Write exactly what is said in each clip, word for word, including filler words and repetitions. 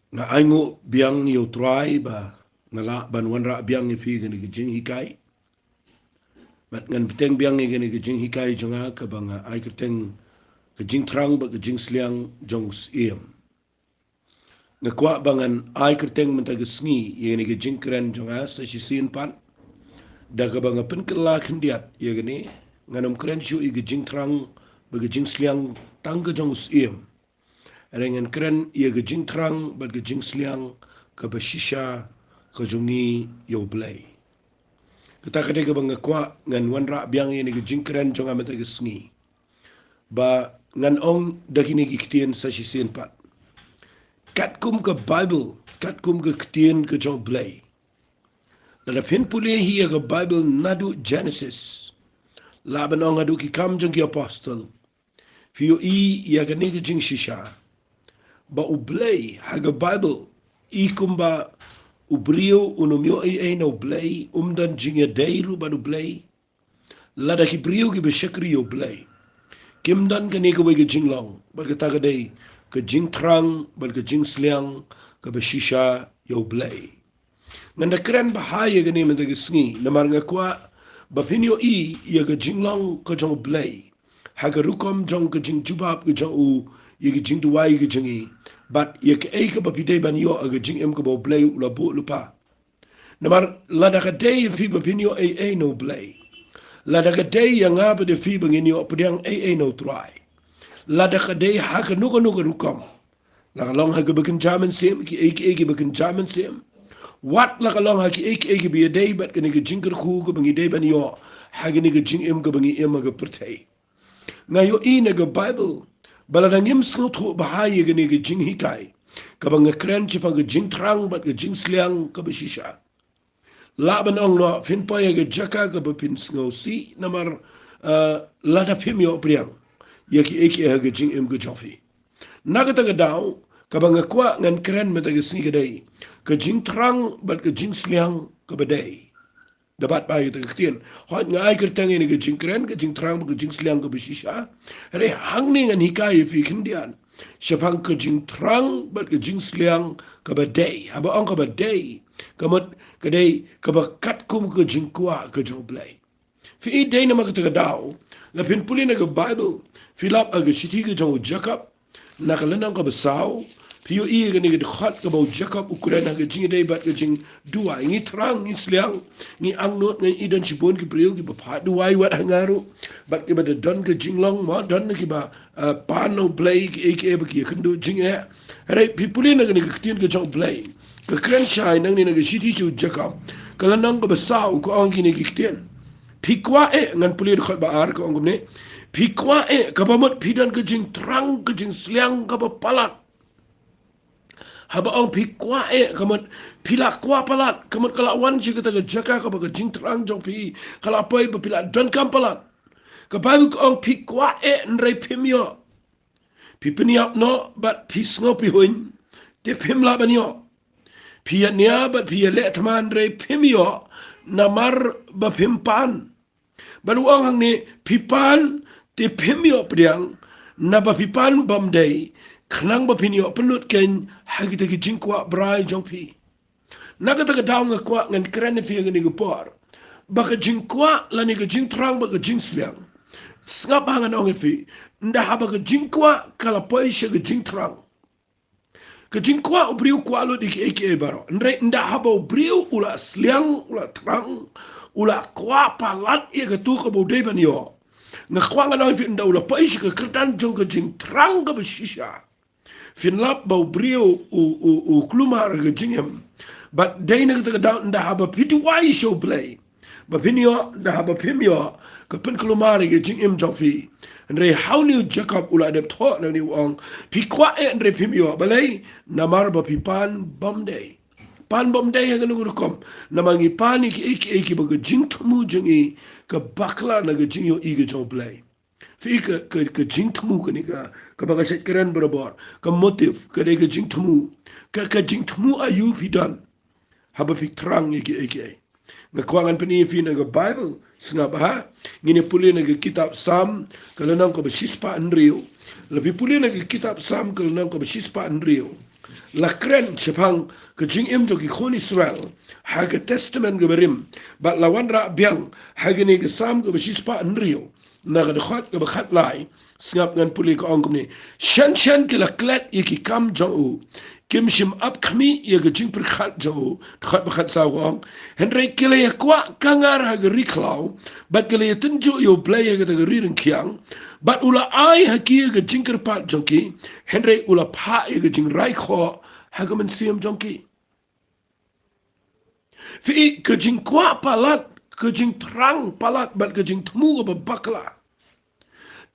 Nga ainguh biang ïa u Trai ba nga lah ban wanrah biang ïa phi kane ka jinghikai. Bad ngan bteng biang ïa kane ka jinghikai jong nga kaba nga ai kyrteng ka jingthrang bad ka jingsliang jong u Syiem. Nga kwah ba ngan ai kyrteng mynta ka sngi ïa kane ka jingkren jong nga sa shisien pat. Da kaba nga pynkylla khyndiat ïa kane, ngan ym kren shuh ïa ka jingthrang bad ka jingsliang tang ka jong u Syiem. Hynrei ngan kren ïa ka jingthrang bad ka jingsliang kaba shisha ka jong ngi ïa u Blei. Kata ka dei kaba nga kwah ngan wanrah biang ïa kane ka jingkren jong nga mynta ka sngi. Ba ngan ong da kine ki ktien sa shisien pat. Katkum ka Baibl, katkum ka ktien ka jong u Blei. Lada phin pule hi ïa ka Baibl naduh Genesis, lah ban ong haduh ki Kam jong ki Apostol, phi ïohi ïa kane ka jingshisha. Ba u Blei ha ka Baibl i kumba u briew un ym ïoh ei ei na u Blei, um don jingïadei ruh bad u Blei. Lada ki briew kiba shakri ïa u Blei kim don kane kawei ka jinglong bad kata ka dei ka jingthrang bad ka jingsliang kaba shisha ïa u Blei. Ngan da kren bha ïa kane mynta ka sngi namar nga kwah ba phin ïohi ïa ka jinglong ka jong u Blei ha ka rukom jong ka jingjubab ka jong u ïa ka jingduwai ka jong ngi. Bad ïa kaei kaba phi dei ban ïoh ha ka jingim kaba u Blei u la buh lypa. Namar lada ka dei ïa phi ba phin ïoh ei ei na u Blei, lada ka dei ïa nga bad ïa phi ba ngin ïoh pdiang ei ei na u Trai, lada ka dei ha kano kano ka rukom, la ka long ha kaba kynja mynsiem, kiei kiei kiba kynja mynsiem, wat la ka long ha kiei kiei kiba ïadei bad kane ka jingkyrkhu kaba ngi dei ban ïoh ha kane ka jingim kaba ngi im ha ka pyrthei. Nga ïohi na ka Baibl ba lada ngim sngewthuh bha ïa kane ka jinghikai kaba nga kren shaphang ka jingthrang bad ka jingsliang kaba shisha, lah ban ong noh phin poi ha ka jaka kaba phin sngewsih namar, eh, lada phim ïoh pdiang ïa kiei kiei ha ka jingim ka jong phi. Na kata ka daw, kaba nga kwah ngan kren mynta ka sngi ka dei ka jingthrang bad ka jingsliang kaba dei. Da bat bha ïa kata ka ktien, hooid nga ai kyrteng ïa kane ka jingkren ka jingthrang bad ka jingsliang kaba shisha. Hynrei hangne ngan hikai ïa phi khyndiat shaphang ka jingthrang bad ka jingsliang kaba dei. Haba ong kaba dei, ka mut ka dei kaba katkum ka jingkwah ka jong u Blei. Phi i, dei namar kata ka daw, la phin pule na ka Baibl, phi lap ha ka shithi ka jong u Jakob, na ka lynnong kaba saw, phi ïohi ïa kane ka dkhot kaba u Jakob u kren ha ka jingïadei bad ka jingduwai. Ngi thrang, ngi sliang, ngi angnud, ngi i, don shibun ki briew kiba phah duwai wat ha nga ruh, bad kiba da don ka jinglong mo, don kiba, eh, pan na u Blei kiei kiei ba ki ïakynduh jingeh. Hynrei phi pule na kane ka ktien ka jong u Blei ka kren shai nangne na ka shithi sha u Jakob, ka lynnong kaba saw, ka ong kine ki ktien. Phi kwah eh, ngan pule dkhot ba ar, ka ong kumne. Phi kwah eh, kaba mut phi don ka jingthrang ka jingsliang kaba palat. Haba ong phi kwah eh, ka mut phi la kwah palat, ka mut ka la wan sha kata ka jaka kaba ka jingthrang jong phi ka la poi ba phi la donkam palat. Ka Baibl ka ong phi kwah eh hynrei phim ïoh. Phi pynïap noh bad phi sngew phi huiñ, te phim lah ban ïoh. Phi ïa nia bad phi ïa leh thma hynrei phim ïoh namar ba phim pan. Bad u ong hangne, phi pan te phim ïoh pdiang, naba phi pan bymdei, khnang ba phin ïoh pynlut keiñ ha kita ki jingkwah brai jong phi. Na kata ka daw nga kwah ngan kren ïa phi ha kane ka por ba ka jingkwah lane ka jingthrang bad ka jingsliang. Sngap ha ngan ong ïa phi, ynda haba ka jingkwah ka la poi sha ka jingthrang, ka jingkwah u briew u kwah lut ïa kiei kiei baroh. Hynrei ynda haba u briew u la sliang, u la thrang, u la kwah palat ïa katu kaba u dei ban ïoh, nga kwah ngan ong ïa phi, ynda u la poi sha ka kyrdan jong ka jingthrang kaba shisha, phin lap ba u briew u, u, u kulmar ha ka jingim. Bad dei na kata ka daw, ynda haba phi duwai sha u Blei ba phin ïoh, ynda haba phim ïoh, ka pynkulmar ïa ka jingim jong phi. Hynrei ha une u Jakob u la dep thoh nangne, u ong, phi kwah eh hynrei phim ïoh. Balei? Namar ba phi pan bymdei. Pan bymdei ha kano ka rukom? Namar ngi pan ïa kiei kiei kiba ka jingthmu jong ngi ka bakla na ka jingïohi ka jong u Blei. Phi i, ka, ka, ka jingthmu kane ka, kaba nga shait kren barabor, ka motive, ka dei ka jingthmu. Ka, ka jingthmu aïu phi don haba phi thrang ïa kiei kiei? Nga kwah ngan pyni ïa phi na ka Baibl, sngap bha. Ngin ïa pule na ka kitab Salm, ka lynnong kaba shispah hynriew. La phi pule na ka kitab Salm, ka lynnong kaba shispah hynriew, La kren shaphang ka jingim jong ki khun Israel ha ka Testament kaba rim, bad la wanrah biang ha kane ka Salm kaba shispah hynriew, na ka dkhot kaba khatlai. Sngap, ngan pule, ka ong kumne: Shen shen ki la klet ïa ki kam jong u, kim shym ap khmih ïa ka jingpyrkhat jong u. Dkhot ba khatsaw ka ong: Hynrei ki la ïa kwah kangar ha ka ri khlaw, bad ki la ïa tynjuh ïa U Blei ha kata ka ri ryngkhiang, bad u la ai ha ki ïa ka jingkyrpad jong ki, hynrei u la phah ïa ka jingrai khoh ha ka mynsiem jong ki. Phi i, ka jingkwah palat, ka jingthrang palat bad ka jingthmu kaba bakla.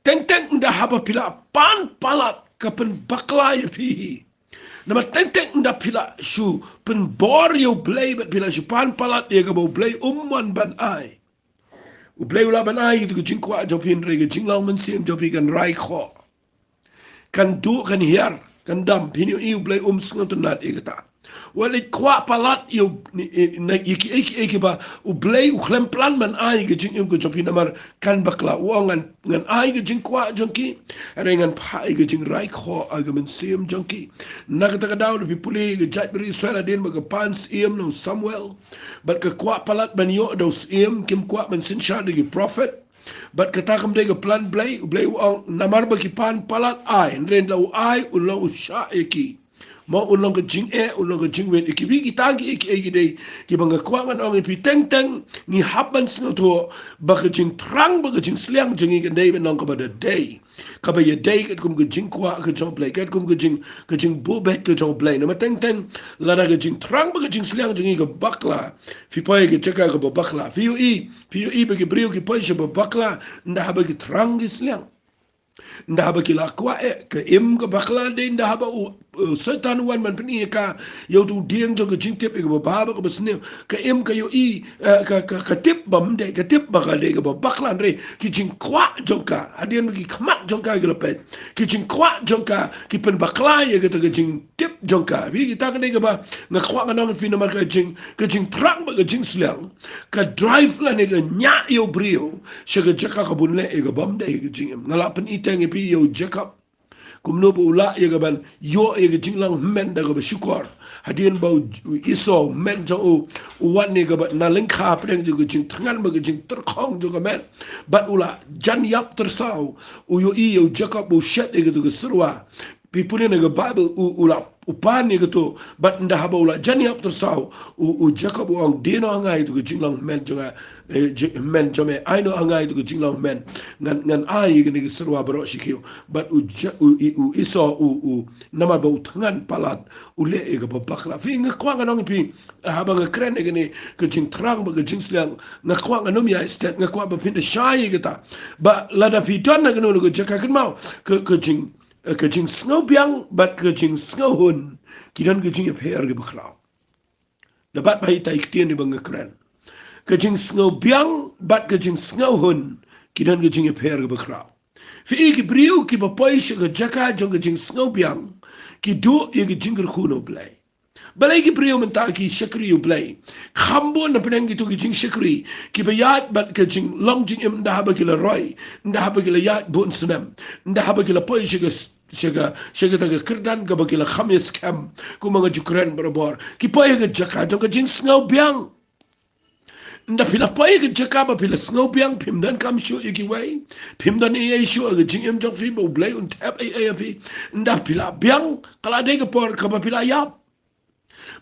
Teng teng ynda haba phi la pan palat, ka pynbakla ïa phi hi. Namar teng teng ynda phi la shu pynbor ïa U Blei bad phi la shu pan palat ïa kaba U Blei um mon ban ai, U Blei u lah ban ai ïa ka jingkwah jong phi, hynrei ka jinglong mynsiem jong phi kan rai khoh, kan duh, kan hiar, kan dam. Phin ïohi U Blei um sngewtynnad ïa kata. Wat leit kwah palat ïa u, ni, i, na, ïa kiei kiei kiba U Blei u khlem plan ban ai ïa ka jingim ka jong phi, namar kan bakla. U ong, ngan, ngan ai ïa ka jingkwah jong ki, hynrei ngan phah ïa ka jingrai khoh ha ka mynsiem jong ki. Na kata ka daw, lada phi pule ïa ka jaitbynriew Israel hadien ba ka pan syiem na u Samuel, bad ka kwah palat ban ïoh da u syiem, kim kwah ban synshar da ki prophet. Bad kata kam dei ka plan Blei. U Blei u ong, namar ba ki pan palat ai, hynrei ynda u ai, un long u shah ïa ki, mo un long ka jingeh, un long ka jingwit ïa ki. Phi, kita kiei kiei ki dei kiba nga kwah ngan ong ïa phi, teng teng ngi hap ban sngewthuh ba ka jingthrang bad ka jingsliang jong ngi kan dei ban long kaba da dei, kaba ïadei katkum ka jingkwah ka jong U Blei, katkum ka jing, ka jingbuh beit ka jong U Blei. Namar teng teng lada ka jingthrang bad ka jingsliang jong ngi ka bakla, phi poi ha ka jaka kaba bakla. Phi ïohi, phi ïohi ba ki briew ki poi sha ba bakla ynda haba ki thrang ki sliang. Ynda haba ki la kwah eh, ka im ka bakla dei ynda haba u, u Soitan u wan ban pyni ïa ka, ïa uto u dieng jong ka jingtip, ïa kaba bha bad kaba sniew. Ka im ka ïohi, eh, ka, ka, ka tip ba ym dei, ka tip ba ka dei kaba bakla, hynrei ki jingkwah jong ka, hadien ba ki khmat jong ka ki la peit, ki jingkwah jong ka ki pynbakla ïa kata ka jingtip jong ka. Phi, kita ka dei kaba nga kwah ngan ong ïa phi, namar ka jing, ka jingthrang bad ka jingsliang ka drive lane ka ñiah ïa u briew sha ka jaka kabun leh ïa kaba ym dei ka jingim. Nga la pyni teng ïa phi ïa u Jakob, kumno ba u lah ïa ka ban ïoh ïa ka jinglong hynmen da kaba shukor. Hadien ba u, u Esau, u hynmen jong u, u wan ïa kaba na lyngkha pdeng jong ka jingthngan bad ka jingtyrkhong jong ka met, bad u la jan ïap tyrsaw, u ïohi ïa u Jakob u shet ïa kato ka syrwa. Phi pule na ka Baibl, u, u la, u pan ïa kato, bad ynda haba u la jan ïap tyrsaw, u, u Jakob u ong, die noh ha nga ïa kato ka jinglong hynmen jong nga, eh, ji-, hynmen jong me, ai noh ha nga ïa kato ka jinglong hynmen, ngan, ngan ai ïa kane ka syrwa baroh shi khiew. Bad u Ja-, u, i, u Esau, u, u, namar ba u thngan palat, u leh ïa kaba bakla. Phi, nga kwah ngan ong ïa phi, haba nga kren ïa kane ka jingthrang bad ka jingsliang, nga kwah ngan ym ïaid stet, nga kwah ba phin da shai ïa kata. Ba lada phi don ha kano kano ka jaka, kynmaw, ka, ka jing, eh, ka jingsngewbiang bad ka jingsngewhun ki don ka jingïapher kaba khraw. Da bat bha ïa ita i ktien iba nga kren. Ka jingsngewbiang bad ka jingsngewhun ki don ka jingïapher kaba khraw. Phi i, ki briew kiba poi sha ka jaka jong ka jingsngewbiang ki duh ïa ka jingkyrkhu na U Blei. Balei ki briew mynta ki shakri U Blei? Kham bun na pdeng kito ki jingshakri kiba ïaid bad ka jinglong jingim, ynda haba ki la roi, ynda haba ki la ïaid bun snem, ynda haba ki la poi sha ka, sha ka, sha kata ka kyrdan kaba ki la kham ïa skhem, kumba nga ju kren barabor, ki poi ha ka jaka jong ka jingsngewbiang. Ynda phi la poi ha ka jaka ba phi la sngewbiang, phim donkam shuh ïa kiwei, phim don ei ei shuh ha ka jingim jong phi ba U Blei un thep ei ei ïa phi. Ynda phi la biang, ka la dei ka por kaba phi la ïap.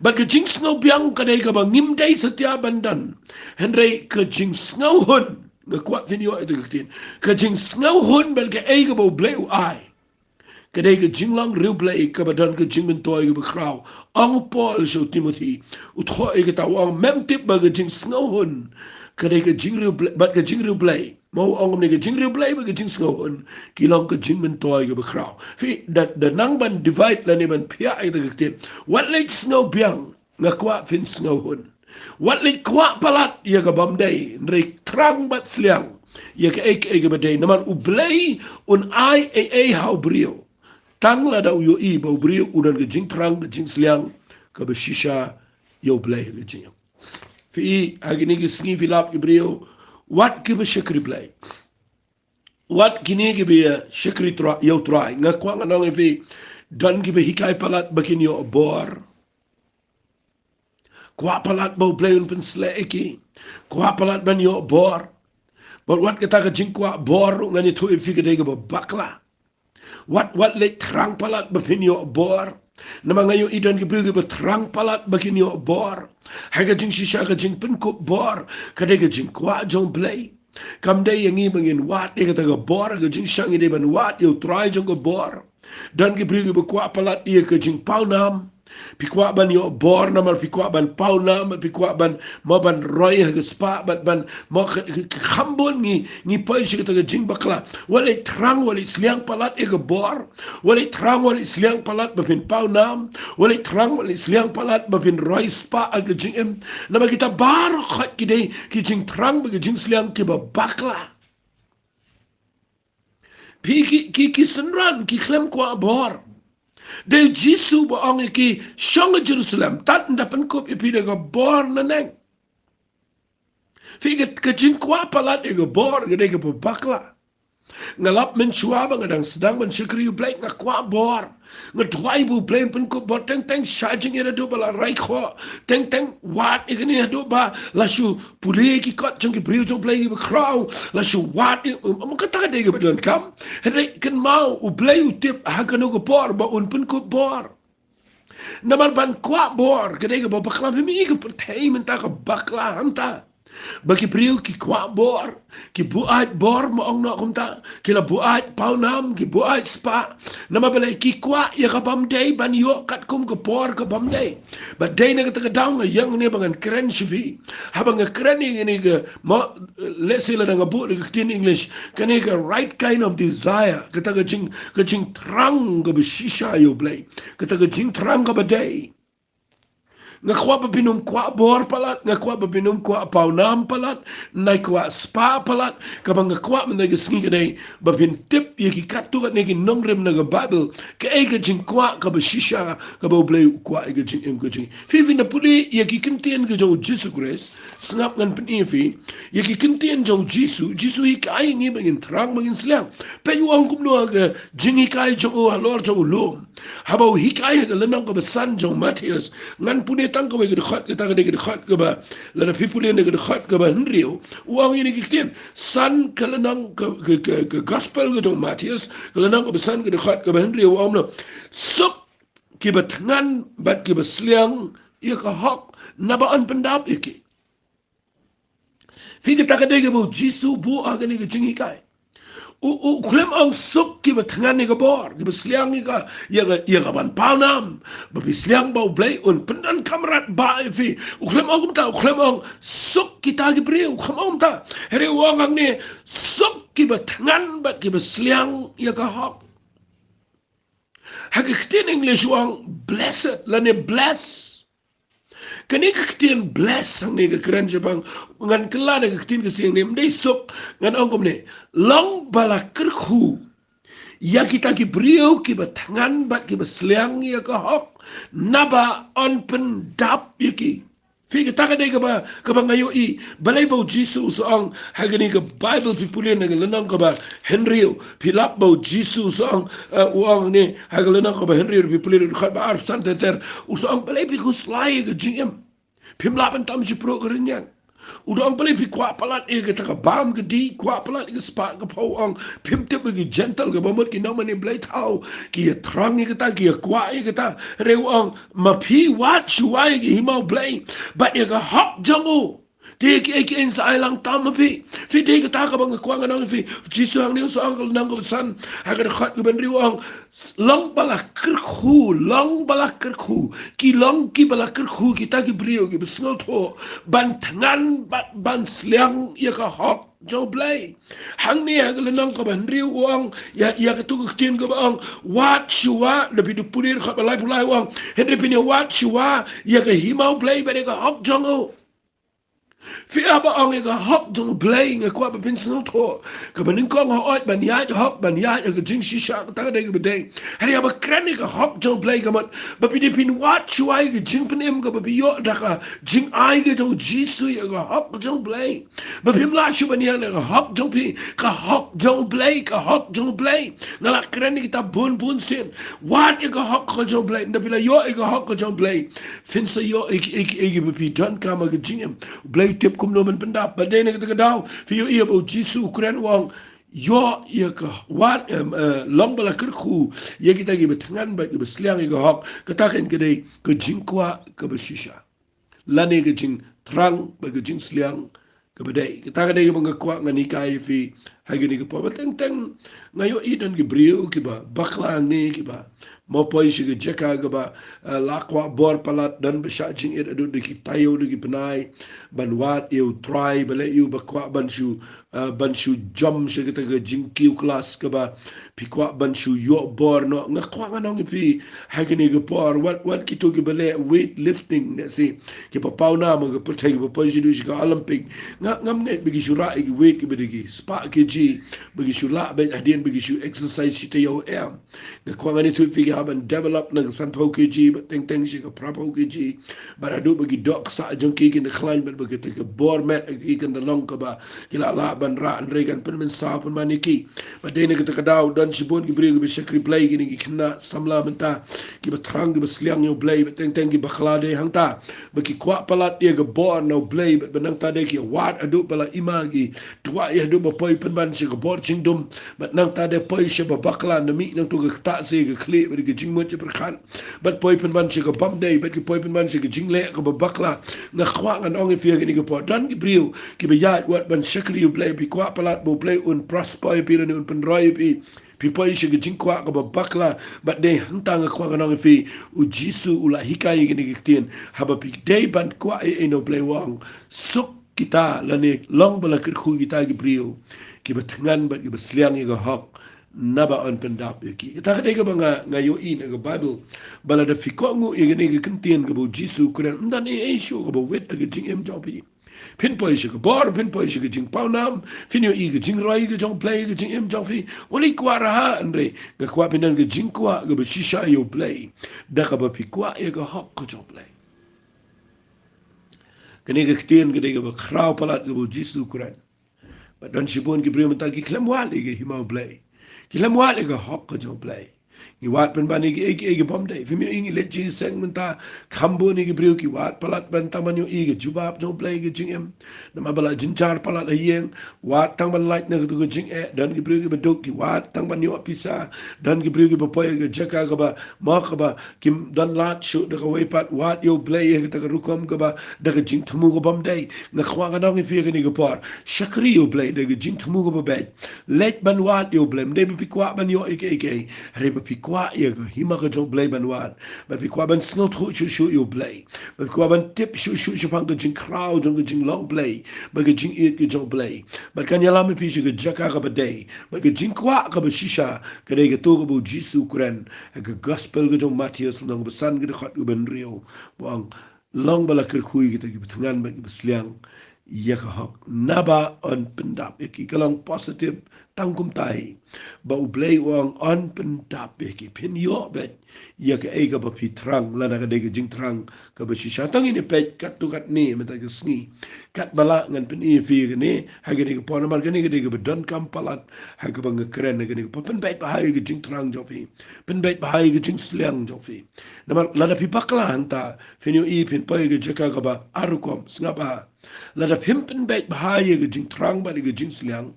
Bad ka jingsngewbiang ka dei kaba ngim dei satia ban don. Hynrei ka jingsngewhun, nga kwah phin ïoh ïa kata ka ktien, ka jingsngewhun bad kaei kaba U Blei u ai, ka dei ka jinglong riewblei kaba don ka jingmyntoi kaba khraw. Ong u Paul sha u Timothi, u thoh ïa kata, u ong, mem tip ba ka jingsngewhun ka dei ka jingriewblei, bad ka jingriewblei, mo, u ong kumne, ka jingriewblei bad ka jingsngewhun ki long ka jingmyntoi kaba khraw. Phi, da, da nang ban divide lane ban phiah ïa kata ka ktien, wat leit sngewbiang, nga kwah phin sngewhun. Wat leit kwah palat ïa kaba ym dei, hynrei thrang bad sliang ïa kaei kaei kaba dei. Namar U Blei un ai ei ei ha u briew tang lada u ïohi ba u briew u don ka jingthrang, ka jingsliang kaba shisha ïa U Blei ha ka jingim. Phi i, ha kine ki sngi phi lap ki briew, wat kiba shakri Blei, wat kine kiba ïa shakri Trai, ïa U Trai. Nga kwah ngan ong ïa phi, Don kiba hikai palat ba kin ïoh bor. Kwah palat ba U Blei un pynsleh ïa ki. Kwah palat ban ïoh bor. Bad wat kata ka jingkwah bor ruh ngan ïathuh ïa phi ka dei kaba bakla. Wat, wat leit thrang palat ba phin ïoh bor. Namar nga ïohi don ki briew kiba thrang palat ba kin ïoh bor. Ha ka jingshisha ka jingpynkup bor ka dei ka jingkwah jong U Blei. Kam dei ïa ngi ba ngin wad ïa kata ka bor, ka jingshang ngi dei ban wad ïa U Trai jong ka bor. Don ki briew kiba kwah palat ïa ka jingpawnam. Phi kwah ban ïoh bor namar phi kwah ban pawnam, phi kwah ban, mo ban roi ha ka spah, ban, ban, mo ka, ka, ka kham bun ngi, ngi poi sha kata ka jingbakla. Wat leit thrang, wat leit sliang palat ïa ka bor. Wat leit thrang, wat leit sliang palat ba phin pawnam. Wat leit thrang, wat leit sliang palat ba phin roi spah ha ka jingim. Namar kita baroh khoit ki dei ki jingthrang bad ki jingsliang kiba bakla. Phi ki, ki, ki synran ki khlem kwah bor. Dei U Jisu ba ong ïa ki, shong ha Jerusalem, tad ynda pynkup ïa phi da ka bor naneng. Phi ka, ka jingkwah palat ïa ka bor ka dei kaba bakla. Nga lap mynshuwa ba nga dang sdang ban shakri U Blei, nga kwah bor. Nga duwai ba U Blei un pynkup bor, teng teng sha jingïadei haduh ba la rai khoh. Teng teng wad ïa kane haduh ba la shu pule ki kot jong ki briew jong U Blei kiba khraw. La shu wad ïa, um, um, kata ka dei kaba donkam. Hynrei kynmaw U Blei u tip ha kano ka por ba un pynkup bor. Namar ban kwah bor ka dei kaba bakla, phim i ka pyrthei mynta ka bakla hangta. Ba ki briew ki kwah bor, ki buaid bor, ma ong noh kumta, ki la buaid pawnam, ki buaid spah. Namar balei? Ki kwah ïa ka bym dei ban ïoh katkum ka bor ka bym dei. Bad dei na kata ka daw nga ïeng hangne ba ngan kren sha phi. Haba nga kren ïa kane ka, mo, lehse lada nga buh da ka ktien English, kane ka right kind of desire, kata ka jing, ka jingthrang kaba shisha ïa U Blei, kata ka jingthrang kaba dei. Nga kwah ba phin ym kwah bor palat, nga kwah ba phin ym kwah pawnam palat, nga kwah spah palat, kaba nga kwah mynta ka sngi ka dei ba phin tip ïa ki katto katne ki nongrim na ka Baibl, kaei ka jingkwah kaba shisha kaba U Blei u kwah ïa ka jingim ka jong ngi. Phi, phin da pule ïa ki ktien ka jong U Jisu Khrist, sngap ngan pyni ïa phi ïa ki ktien jong U Jisu, U Jisu u hikai ïa ngi ba ngin thrang ba ngin sliang. Peit u ong kumno ha ka jinghikai jong u halor jong u lum. Haba u hikai ha ka lynnong kaba san jong u Mathaios, ngan pule tang kawei ka dkhot, kata ka dei ka dkhot kaba, lada phi pule na ka dkhot kaba hynriew, u ong ïa kine ki ktien. San ka lynnong ka, ka, ka, ka gospel ka jong u Mathaios, ka lynnong kaba san ka dkhot kaba hynriew, u ong kumno? Suk kiba thngan bad kiba sliang ïa ka hok, naba yn pyndap ïa ki. Phi, kata ka dei kaba U Jisu u buh ha kane ka jinghikai. U, u khlem ong suk kiba thngan ïa ka bor, kiba sliang ïa ka, ïa ka, ïa ka ban pawnam, ba phi sliang ba U Blei un pyndonkam radbah ïa phi. U khlem ong kumta, u khlem ong suk kita ki briew, u khlem ong kumta. Hynrei u ong hangne, suk kiba thngan bad kiba sliang ïa ka hok. Ha ka ktien English u ong blessed lane bless. Kane ka ktien bless hangne ka kren shaphang, ngan kylla da ka ktien Khasi hangne, ym dei suk, ngan ong kumne, long ba la kyrkhu ïa kita ki briew kiba thngan bad kiba sliang ïa ka hok, naba yn pyndap ïa ki. Phi, kata ka dei kaba, kaba nga ïohi. Balei ba U Jisu u sa ong ha kane ka Baibl, phi pule na ka lynnong kaba hynriew, phi lap ba U Jisu u sa ong, eh, u ong hangne ha ka lynnong kaba hynriew, phi pule na ka dkhot ba ar, san ter ter, u sa ong balei phi khuslai ïa ka jingim? Phim lah ban tam shipruh ka rynïeng. U da ong balei phi kwah palat ïa kata ka bam ka dih, kwah palat ïa ka spah ka phew, u ong. Phim tip ba ki Jentil, kaba mut ki nongmane blei thaw, ki ïathrang ïa kata, ki ïakwah ïa kata. Hynrei u ong, ma phi wad shuwa ïa ka hima U Blei bad ïa ka hok jong u, te kiei kiei yn sa ai lang tam ha phi. Phi, dei kata kaba nga kwah ngan ong ïa phi. U Jisu hangne u sa ong ha ka lynnong kaba san ha ka dkhot kaba hynriew u ong, long ba la kyrkhu, long ba la kyrkhu. Ki long kiba la kyrkhu kita ki briew kiba sngewthuh ban thngan bad ban sliang ïa ka hok jong U Blei. Hangne ha ka lynnong kaba hynriew u ong ïa, ïa katu ka ktien kaba ong wad shuwa, lada phi da pule dkhot ba laiphew lai u ong, hynrei phin ïa wad shuwa ïa ka hima U Blei bad ïa ka hok jong u. Phi haba ong ïa ka hok jong U Blei, nga kwah ba phin sngewthuh. Kaba nyngkong hooid ban ïaid hok, ban ïaid ha ka jingshisha, kata ka dei kaba dei. Hynrei haba kren ïa ka hok jong U Blei ka mut ba phi dei phin wad shuwa ïa ka jingpynim kaba phi ïoh da ka jingai ka jong U Jisu ïa ka hok jong U Blei. Ba phim lah shuh ban ïaid ïa ka hok jong phi, ka hok jong U Blei, ka hok jong U Blei. Nga la kren ïa kita bun bun sien. Wad ïa ka hok ka jong U Blei, ynda phi la ïoh ïa ka hok ka jong U Blei, phin sa ïoh ïa ki, ïa ki, ïa ki ba phi donkam ha ka jingim. U Blei u tip kumno ban pyndap. Bad dei na kata ka daw phi ïohi ba U Jisu u kren u ong, ïoh ïa ka, wad, em, eh, long ba la kyrkhu ïa kita kiba thngan bad kiba sliang ïa ka hok. Kata kan ka dei ka jingkwah kaba shisha, lane ka jingthrang bad ka jingsliang kaba dei. Kata ka dei kaba nga kwah ngan hikai ïa phi ha kane ka por. Ba teng teng nga ïohi don ki briew kiba bakla hangne, kiba mo poi sha ka jaka kaba, eh, la kwah bor palat, don ba shah jingit haduh da ki taïew da ki bnai ban wad ïa U Trai, ba leh ïa u ba kwah ban shu, eh, ban shu jump sha kata ka jingkiew klas kaba phi kwah ban shu ïoh bor noh. Nga kwah ngan ong ïa phi ha kane ka por, wat, wat kito kiba leh weight lifting, ne si, kiba paw nam ha ka pyrthei, kiba poi shaduh sha ka Olympic. Nga, ngam ngeit ba ki shu rah ïa ki weight kiba dei ki spah kg, ba ki shu lah beit hadien ba ki shu exercise shi taïew em. Nga kwah ngan ïathuh ïa phi, ki hap ban develop na ka sanphew kg bad teng teng sha ka phraphew kg. Bad haduh ba ki doh ksah jong ki kin da khlaiñ bad ba kata ka bor met ha ki kan da long kaba ki la lah ban rah, hynrei kan pynmynsaw pynban ïa ki. Bad dei na kata ka daw don shibun ki briew kiba shakri Blei, kine ki khynnah samla mynta, kiba thrang kiba sliang ïa U Blei, bad teng teng ki bakla dei hangta. Ba ki kwah palat ïa ka bor na U Blei, bad ba nangta dei ki wad haduh ba la i ma ki, twah ïa haduh ba poi pynban sha ka bor jingdum. Bad nangta dei poi sha ba bakla, na mih nangta ka ktah se ka khlieh bad ka jingmut jingpyrkhat. Bad poi pynban sha ka bymdei, bad ki poi pynban sha ka jingleh kaba bakla. Nga kwah ngan ong ïa phi ha kane ka por, don ki briew kiba ïaid wat ban shakri U Blei, phi kwah palat ba U Blei un prosper ïa phi lane un pynroi ïa phi. Phi poi sha ka jingkwah kaba bakla, bad dei hangta nga kwah ngan ong ïa phi, U Jisu u la hikai ïa kane ka ktien, haba phi dei ban kwah ïa ei na U Blei, u ong, suk kita lane long ba la kyrkhu kita ki briew kiba thngan bad kiba sliang ïa ka hok, naba yn pyndap ïa ki. Kata ka dei kaba nga, nga ïohi na ka Baibl. Ba lada phi kohnguh ïa kane ka ktien kaba U Jisu u kren, ym don ei ei shuh kaba wit ha ka jingim jong phi. Phin poi sha ka bor, phin poi sha ka jingpaw nam, phin ïohi ka jingroi ka jong U Blei ha ka jingim jong phi. Wat leit kwah raha, hynrei nga kwah phin don ka jingkwah kaba shisha ïa U Blei, da kaba phi kwah ïa ka hok ka jong U Blei. Kane ka ktien ka dei kaba khraw palat kaba U Jisu u kren. Bad don shibun ki briew mynta ki khlem wad ïa ka hima U Blei, ki khlem wad ïa ka hok ka jong U Blei. Ngi wad pynban ïa kiei kiei ki bymdei. Phim ïohi, ngi leit jingseng mynta, kham bun ïa ki briew ki wad palat ban tang ban ïohi ka jubab jong U Blei ha ka jingim. Namar ba la jynjar palat ha ïing, wad tang ban lait na katu ka jingeh. Don ki briew kiba duk, ki wad tang ban ïoh pisa. Don ki briew kiba poi ha ka jaka kaba, mo, kaba kim don lad shuh da kawei pat, wad ïa U Blei ha kata ka rukom kaba da ka jingthmu ka bymdei. Nga kwah ngan ong ïa phi ha kane ka por, shakri ïa U Blei da ka jingthmu kaba beit. Leit ban wad ïa U Blei, ym dei ba phi kwah ban ïoh ïa kiei kiei, hynrei ba phi kwah ïa ka hima ka jong U Blei ban wad. Ba phi kwah ban sngewthuh shuh shuh ïa U Blei. Ba phi kwah ban tip shuh shuh shaphang ka jingkhraw jong ka jinglong Blei bad ka jingïeit ka jong U Blei. Bad kan ïalam ïa phi sha ka jaka kaba dei. Bad ka jingkwah kaba shisha ka dei katu kaba U Jisu u kren ha ka Gospel ka jong u Mathaios, lynnong kaba san, ka dkhot kaba hynriew. U ong, long ba la kyrkhu ïa kita kiba thngan bad kiba sliang ïa ka hok, naba yn pyndap ïa ki. Ka long positive tang kumta hi, ba U Blei u ong yn pyndap ïa ki. Phin ïoh beit ïa kaei kaba phi thrang, lada ka dei ka jingthrang kaba shisha. To ngin ïa peit katto katne mynta ka sngi, katba lah ngan pyni ïa phi kane ha kane ka por, namar kane ka dei kaba donkam palat ha kaba nga kren ha kane ka por. Pynbeit bha ïa ka jingthrang jong phi, pynbeit bha ïa ka jingsliang jong phi. Namar lada phi bakla hangta, phin ïohi phin poi ha ka jaka kaba ar rukom. Sngap bha, lada phim pynbeit bha ïa ka jingthrang bad ïa ka jingsliang,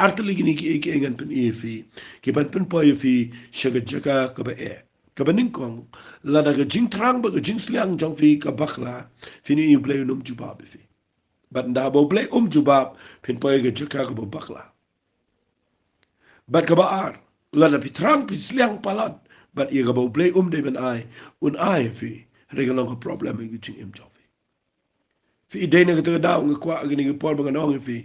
artylli kine kiei kiei ngan pyni ïa phi, ki ban pynpoi ïa phi sha ka jaka kaba eh. Kaba nyngkong, lada ka jingthrang bad ka jingsliang jong phi ka bakla, phin ïohi U Blei un ym jubab ïa phi. Bad ynda ba U Blei um jubab, phin poi ha ka jaka kaba bakla. Bad kaba ar, lada phi thrang phi sliang palat bad ïa kaba U Blei um dei ban ai, un ai ïa phi, hynrei ka long ka problem ha ka jingim jong phi. Phi i, dei na kata ka daw nga kwah ha kane ka por ba ngan ong ïa phi,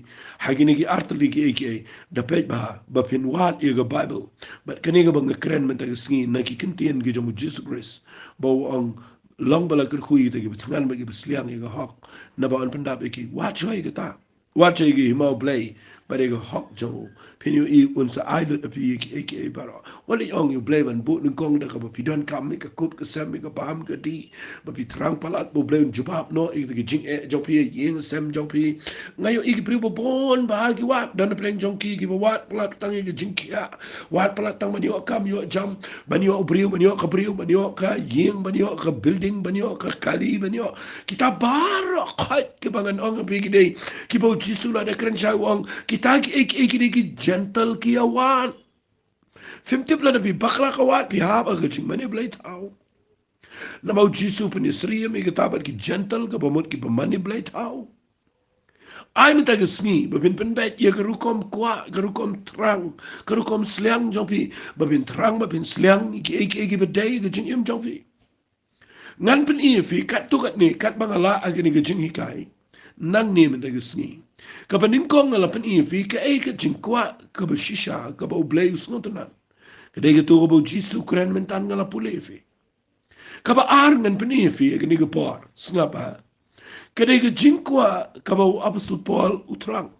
ha kine ki artylli kiei kiei, da peit bha ba phin wad ïa ka Baibl. Bad kane kaba nga kren mynta ka sngi na ki ktien ki jong U Jisu Khrist, ba u ong, long ba la kyrkhu ïa kita kiba thngan bad kiba sliang ïa ka hok, naba yn pyndap ïa ki. Wat shuh ïa kata. Wat shuh ïa ka hima U Blei bad ïa ka hok jong u. Phin ïohi un sa ai lut ïa phi ïa kiei kiei baroh. Wat leit ong ïa U Blei ban buh nyngkong da kaba phi donkam ïa ka kut ka sem, ïa ka bam ka dih, ba phi thrang palat ba U Blei un jubab noh ïa kita ki jingeh jong phi, ïa ïing sem jong phi. Nga ïohi ki briew ba bun bha ki wad, don na pdeng jong ki kiba wad palat tang ïa ka jingkhiah, wad palat tang ban ïoh kam ïoh jam, ban ïoh u briew, ban ïoh ka briew, ban ïoh ka ïing, ban ïoh ka building, ban ïoh ka kali, ban ïoh kita baroh khoit kiba ngan ong ïa phi ki dei kiba U Jisu la da kren shai, u ong kita kiei kiei ki dei ki Jentil ki ïa wad. Phim tip lada phi bakla ka wad phi hap ha ka jingmane blei thaw. Namar U Jisu u pynïasyriem ïa kata bad ki Jentil, kaba mut kiba mane blei thaw. Ai mynta ka sngi ba phin pynbeit ïa ka rukom kwah, ka rukom thrang, ka rukom sliang jong phi, ba phin thrang, ba phin sliang ïa kiei kiei kiba dei ha ka jingim jong phi. Ngan pyni ïa phi katto katne katba nga lah ha kane ka jinghikai. Nangne mynta ka sngi, kaba nyngkong nga la pyni ïa phi kaei ka jingkwah kaba shisha kaba U Blei u sngewtynnat. Ka dei kato kaba U Jisu u kren mynta, nga la pule ïa phi. Kaba ar ngan pyni ïa phi ha kane ka por, sngap ha, ka dei ka jingkwah kaba u Apostol Paul u thrang.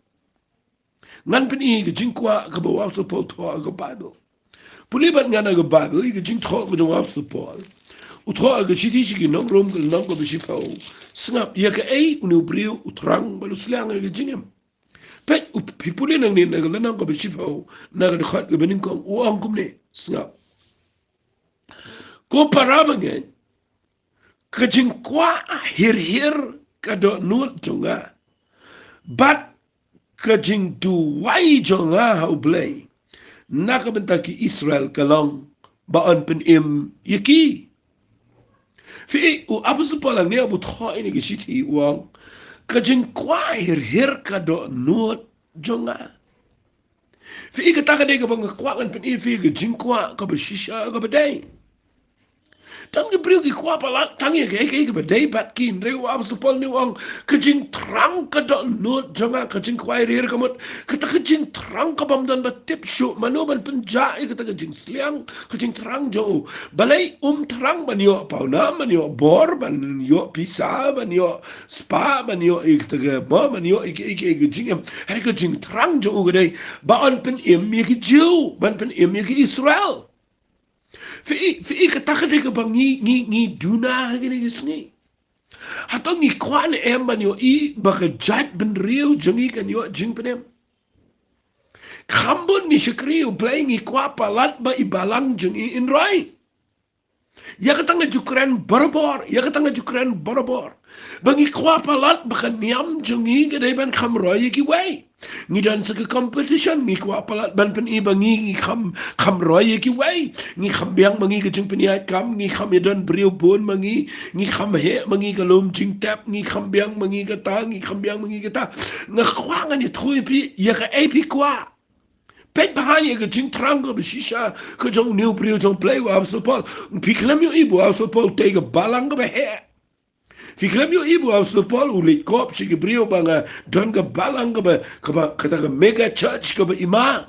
Ngan pyni ïa ka jingkwah kaba u Apostol Paul u thoh ha ka Baibl. Pule bad nga na ka Baibl ïa ka jingthoh ka jong u Apostol Paul. U thoh ha ka shithi sha ki nong Rom, ka lynnong kaba shiphew. Sngap ïa kaei une u briew u thrang bad u sliang ha ka jingim. Peit, u, phi pule nangne na ka lynnong kaba shiphew, na ka dkhot kaba nyngkong, u ong kumne. Sngap. Ko para bangeit, ka jingkwah hir hir ka dohnud jong nga, bad ka jingduwai jong nga ha U Blei na ka bynta ki Israel ka long ba yn pynim ïa ki. Phi i, u Apostol Paul hangne haba u thoh ïa kane ka shithi u ong, ka jingkwah hir hir ka dohnud jong nga. Phi i, kata ka dei kaba nga kwah ngan pyni ïa phi ka jingkwah kaba shisha kaba dei. Tang ki briew ki kwah palat tang ïa kaei kaei kaba dei bad ki, hynrei u Apostol Paul une u ong, ka jingthrang ka dohnud jong nga, ka jingkwah hir hir ka mut kata ka jingthrang kabym don ba tip shuh mano ban pynjah ïa kata ka jingsliang, ka jingthrang jong u. Balei um thrang ban ïoh pawnam, ban ïoh bor, ban ïoh pisa, ban ïoh spah, ban ïoh ïa kata ka, mo, ban ïoh ïa ka, ïa ka, ïa ka jingim. Hynrei ka jingthrang jong u ka dei ba yn pynim ïa ki Jiw, ban pynim ïa ki Israel. Phi i, phi i, kata ka dei kaba ngi, ngi, ngi duna ha kine ki sngi. Hato ngi kwah ne em ban ïohi ba ka jaitbynriew jong ngi kan ïoh jingpynim? Kham bun ngi shakri U Blei, ngi kwah palat ba i balang jong ngi in roi. Ïa kata nga ju kren barabor, ïa kata nga ju kren barabor, ba ngi kwah palat ba ka niam jong ngi ka dei ban kham roi ïa kiwei. Ngi don sa ka competition, ngi kwah palat ban pyni ba ngi, ngi kham, kham roi ïa kiwei. Ngi kham biang ma ngi ka jingpynïaid kam, ngi kham ïa don briew bun ma ngi, ngi kham heh ma ngi ka lum jingtep, ngi kham biang ma ngi kata, ngi kham biang ma ngi kata. Nga kwah ngan ïathuh ïa phi ïa kaei phi kwah. Peit bha ïa ka jingthrang kaba shisha ka jong une u briew jong U Blei u Apostol Paul. Phi khlem ïohi ba u Apostol Paul u tei ka balang kaba heh. Phi khlem ïohi ba u Apostol Paul u leit kop sha ki briew ba nga don ka balang kaba, kaba, kata ka mega church kaba i ma.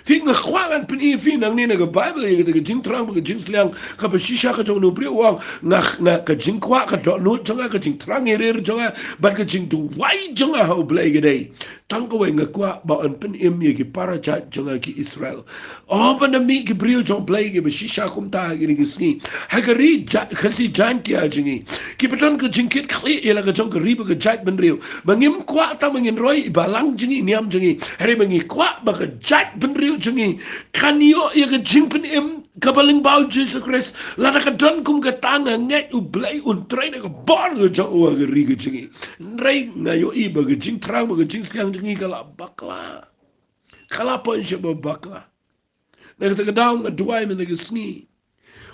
Phi, nga kwah ngan pyni ïa phi nangne na ka Baibl ïa kata ka jingthrang bad ka jingsliang kaba shisha ka jong une u briew u ong, nga, nga, ka jingkwah ka dohnud jong nga, ka jingthrang hir hir jong nga bad ka jingduwai jong nga ha U Blei ka dei, tang kawei, nga kwah ba yn pynim ïa ki para jait jong nga ki Israel. O, ba na mih ki briew jong U Blei kiba shisha kumta ha kine ki sngi ha ka ri Ja-, Khasi Jaiñtia jong ngi, kiba don ka jingkitkhlieh ïa la ka jong ka ri bad ka jaitbynriew, ba ngim kwah tang ba ngin roi i balang jong ngi, i niam jong ngi, hynrei ba ngi kwah ba ka jaitbynriew jong ngi kan ïoh ïa ka jingpynim kaba lyngba U Jisu Khrist. Lada ka don kum kata, nga ngeit U Blei un trei da ka bor ka jong u ha ka ri ka jong ngi. Hynrei nga ïohi ba ka jingthrang bad ka jingsliang jong ngi ka la bakla. Ka la poi sha ba bakla. Na kata ka daw nga duwai mynta ka sngi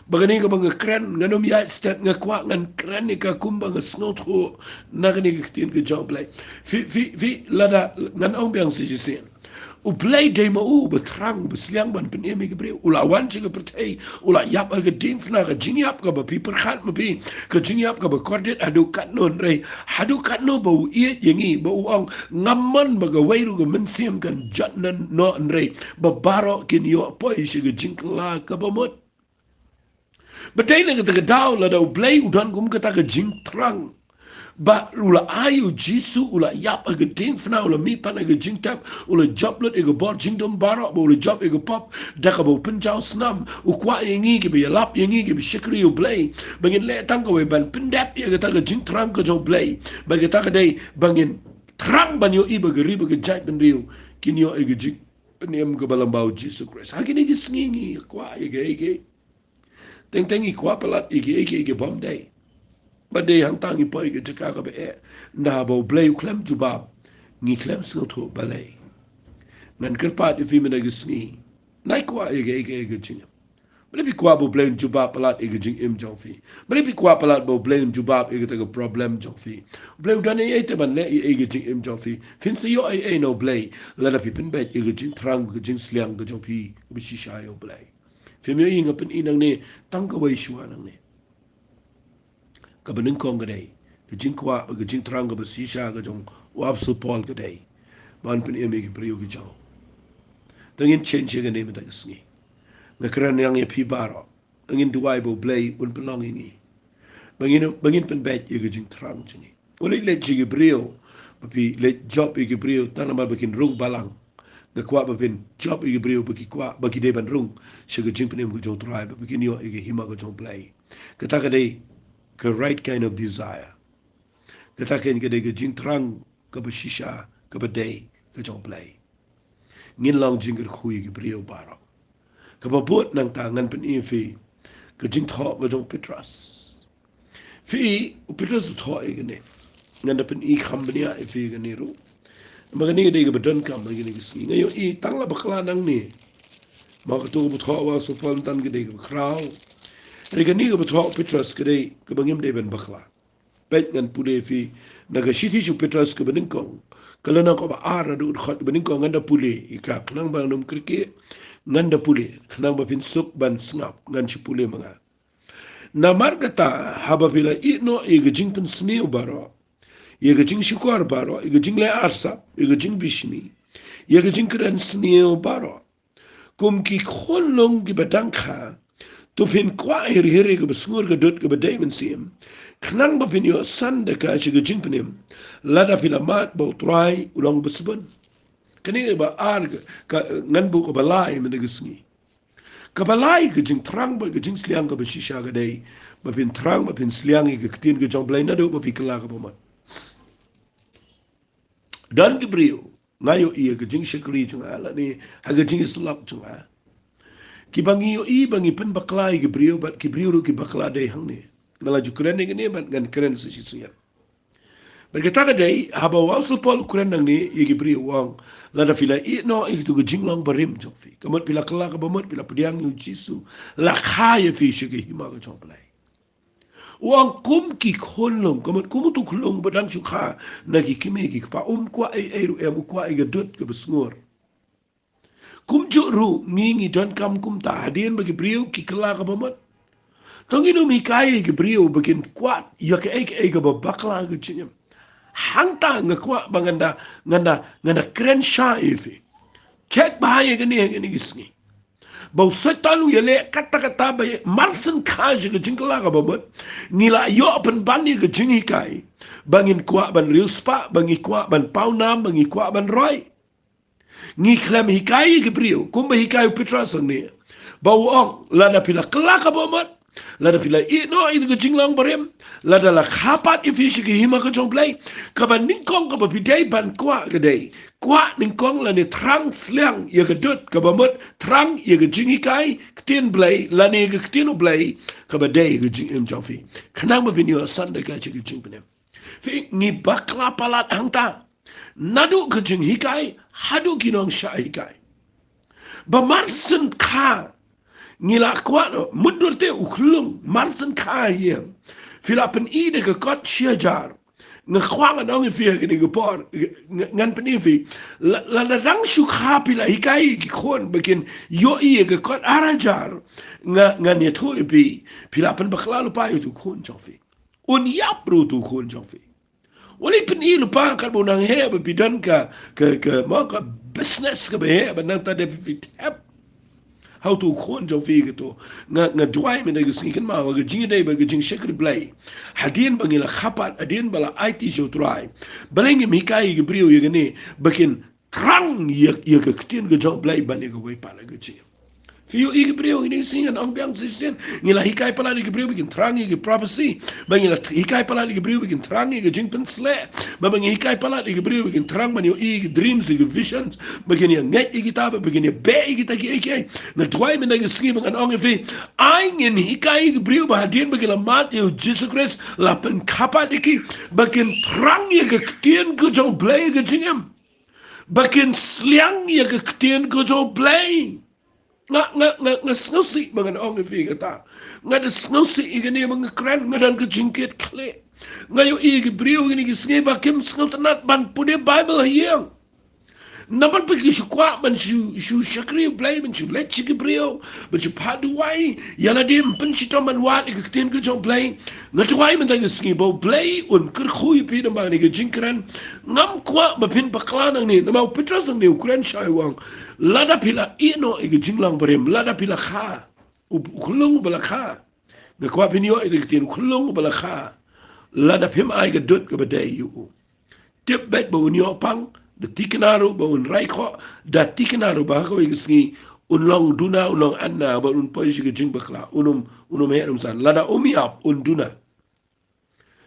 ba kane kaba nga kren, ngan ym ïaid stet, nga kwah ngan kren ïa ka kumba nga sngewthuh na kane ka ktien ka jong U Blei. Phi, phi, phi, lada ngan ong biang shisien, U Blei dei ma u uba thrang, uba sliang ban pynim ïa ki briew. U la wan sha ka pyrthei, u la ïap ha ka diengphna, ka jingïap kaba phi pyrkhat ma phi, ka jingïap kaba kordit haduh katno, hynrei haduh katno ba u ïeit ïa ngi, ba u ong, ngam mon ba kawei ruh ka mynsiem kan jot noh, hynrei ba baroh kin ïoh poi sha ka jingkylla kaba mut. Ba dei na kata ka daw lada U Blei u don kum kata ka jingthrang, ba u la ai U Jisu, u la ïap ha ka diengphna, u la mihpat ha ka jingtep, u la jop lut ïa ka bor jingdum baroh, ba u la jop ïa ka pop da kaba u pynjaw snam, u kwah ïa ngi kiba ïalap ïa ngi kiba shakri ïa U Blei ba ngin leh tang kawei ban pyndep ïa kata ka jingthrang ka jong U Blei. Bad kata ka dei ba ngin thrang ban ïohi ba ka ri bad ka jaitbynriew kin ïoh ïa ka jingpynim kaba lyngba U Jisu Khrist. Ha kine ki sngi ngi kwah ïa kaei kaei. Teng teng ngi kwah palat ïa kiei kiei ki bym dei. Ba dei hangta ngi poi ïa ka jaka kaba eh. Nda haba U Blei u khlem jubab, ngi khlem sngewthuh balei. Ngan kyrpad ïa phi mynta ka sngi, nai kwah ïa kiei kiei ka jingim. Balei phi kwah ba U Blei un jubab palat ïa ka jingim jong phi? Balei phi kwah palat ba U Blei un jubab ïa kata ka problem jong phi? U Blei u don ei ei te ban leh ïa ei ka jingim jong phi? Phin sa ïoh ei ei na U Blei lada phi pynbeit ïa ka jingthrang, ka jingsliang ka jong phi kaba shisha ïa U Blei. Phim ïohi, nga pyni nangne tang kawei shuwa nangne. Kaba nyngkong ka dei ka jingkwah bad ka jingthrang kaba shisha ka jong u Apostol Paul ka dei ban pynim ïa ki briew ki jong u. Te ngin change ïa kane mynta ka sngi. Nga kren ïa phi baroh, ngin duwai ba U Blei un pynlong ïa ngi ba ngin, ba ngin pynbeit ïa ka jingthrang jong ngi. U leit leit sha ki briew, ba phi leit jop ïa ki briew tang namar ba kin rung balang. Nga kwah ba phin jop ïa ki briew ba ki kwah, ba ki dei ban rung sha ka jingpynim ka jong U Trai, ba phi kin ïoh ïa ka hima ka jong U Blei. Kata ka dei ka right kind of desire. Kata ka dei ka jingthrang kaba shisha, kaba dei ka jong U Blei. Ngin long jingkyrkhu ïa ki briew baroh. Kaba bud nangta ngan pyni ïa phi ka jingthoh ka jong u Petros. Phi, u Petros u thoh ïa kane. Ngan da pyni kham bniah ïa phi ïa kane ruh. Namar kane ka dei kaba donkam ha kine ki sngi. Nga ïohi tang la bakla nangne. Namar kato kaba thoh u Apostol Paul tang ka dei kaba khraw. Hynrei kane kaba thoh u Petros ka dei kaba ngim dei ban bakla. Peit, ngan pule ïa phi na ka shithi sha u Petros kaba nyngkong, ka lynnong kaba ar haduh ka dkhot kaba nyngkong. Ngan da pule ïa ka khnang ba ngam kyrkieh. Ngan da pule khnang ba phin suk ban sngap, ngan shu pule ma nga. Namar kata, haba phi la ïeh noh ïa ka jingpynsniew baroh, ïa ka jingshukor baroh, ïa ka jingleh arsap, ïa ka jingbishni, ïa ka jingkren sniew baroh, kum ki khunlung kiba dang kha, to phin kwah hir hir ïa kaba sngur ka dud kaba dei mynsiem, khnang ba phin ïoh san da ka sha ka jingpynim, lada phi la mad ba U Trai u long ba sbun. Kane kaba ar ka, ka, ngan buh kaba lai mynta ka sngi. Kaba lai ka jingthrang bad ka jingsliang kaba shisha ka dei ba phin thrang, ba phin sliang ïa ka ktien ka jong U Blei naduh ba phi kylla kaba mut. Don ki briew, nga ïohi ha ka jingshakri jong nga lane ha ka jingïasyllok jong nga, kiba ngi ïohi ba ngi pynbakla ïa ki briew bad ki briew ruh ki bakla dei hangne. Nga la ju kren ïa kane bad ngan kren sa shisien. Bad kata ka dei, haba u Apostol Paul u kren nangne ïa ki briew u ong, lada phi la ïeh noh ïa kito ki jinglong barim jong phi, ka mut phi la kylla kaba mut, phi la pdiang ïa U Jisu, la kha ïa phi sha ka hima ka jong U Blei. U ong kum ki khunlung, ka mut kum uto u khunlung ba dang shu kha na ki kmie ki kpa, um kwah ei ei ruh em, u kwah ïa ka dud kaba sngur. Kumjuh ruh ngi, ngi donkam kumta hadien ba ki briew ki kylla kaba mut. To ngin ym hikai ïa ki briew ba kin kwah ïa kaei kaei kaba bakla ka jingim. Hangta nga kwah ba ngan da, ngan da, ngan da kren shai ïa phi. Check bha ïa kane ha kine ki sngi. Ba u Soitan u ïaleh katta katta ba ïa marshen kha sha ka jingkylla kaba mut, ngi la ïoh pynban ïa ka jinghikai ba ngin kwah ban riewspah, ba ngi kwah ban pawnam, ba ngi kwah ban roi. Ngi khlem hikai ïa ki briew kumba hikai u Petros hangne, ba u ong, lada phi la kylla kaba mut, lada phi la ïeh noh ïa ka jinglong barim, lada la kha pat ïa phi sha ka hima ka jong U Blei, kaba nyngkong kaba phi dei ban kwah ka dei, kwah nyngkong lane thrang sliang ïa ka dud kaba mut, thrang ïa ka jinghikai ktien Blei lane ïa ka ktien U Blei kaba dei ka jingim jong phi, khnang ba phin ïoh san da ka sha ka jingpynim. Phi, ngi bakla palat hangta. Naduh ka jinghikai haduh ki nongshah hikai. Ba marshen kha ngi la kwah noh, mutdur te u khunlung, marshen kha ïa phi la pyni da ka kot shi hajar. Nga kwah ngan ong ïa phi ha kane ka por, nga, ngan pyni ïa phi. La, la, la dang shu kha phi la hikai ki khun ba kin ïohi ïa ka kot ar hajar. Nga, ngan ïathuh ïa phi, phi la pynbakla lypa ïa uto u khun jong phi. Un ïap ruh uto u khun jong phi. Wat la pyni lypa katba u nang heh, ba phi don ka, ka, ka, mo, ka business kaba heh, ba nangta da phi, phi thep. Ha uto u khun jong phi kato. Nga, nga duwai mynta ka sngi kynmaw ka jingïadei bad ka jingshakri Blei. Hadien ba ngi la kha pat, hadien ba la aiti sha u Trai. Balei ngim hikai ïa ki briew ïa kane, ba kin thrang ïa, ïa ka ktien ka jong u Blei ban ïa kawei pat la ka jingim. Phi ïohi ki briew, ine i sngi ngan ong biang shisien. Ngi la hikai palat ïa ki briew ba kin thrang ïa ki prophecy. Ba ngi la hikai palat ïa ki briew ba kin thrang ïa ki jingpynsleh. Ba, ba ngi hikai palat ïa ki briew ba kin thrang ban ïohi ïa ki dreams, ïa ki visions. Ba kin ïa ngeit ïa kita, ba, ba kin ïa beh ïa kita kiei kiei. Nga duwai mynta ka sngi ba ngan ong ïa phi. Ai ngin hikai ïa ki briew ba hadien ba ki la mad ïa u Jisu Khrist la pynkha pat ïa ki. Ba kin thrang ïa ka ktien ka jong u Blei ka jingim. Ba kin sliang ïa ka ktien ka jong u Blei. Nga, nga, nga, nga sngewsih ba ngan ong ïa phi kata. Nga da sngewsih ïa kane ba nga kren, nga don ka jingkit khlieh. Nga ïohi ïa ki briew kine ki sngi ba kim sngewtynnat ban pule Baibl ha ïing. Namar ba ki shu kwah ban shu, shu shakri u Blei, ban shu leit sha ki briew, ban shu phah duwai, ïa lade ym pynshitom ban wad ïa ka ktien ka jong u Blei. Nga duwai mynta ka sngi ba u Blei un kyrkhu ïa phi namar kane ka jingkren. Ngam kwah ba phin bakla nangne, namar u Petros nangne u kren shai u ong. Lada phi la ïeh noh ïa ka jinglong barim, lada phi la kha. U, u khyllung uba la kha. Nga kwah phin ïoh ïa ka ktien u khyllung uba la kha. Lada phim ai ka dud kaba dei ïa u. Tip beit ba un ïoh pang, da thikna ruh ba un rai khoh, da thikna ruh ba ha kawei ka sngi, un long duna, un long anna, ba un poi sha ka jingbakla, un ym, un ym heh un ym san. Lada um ïap, un duna.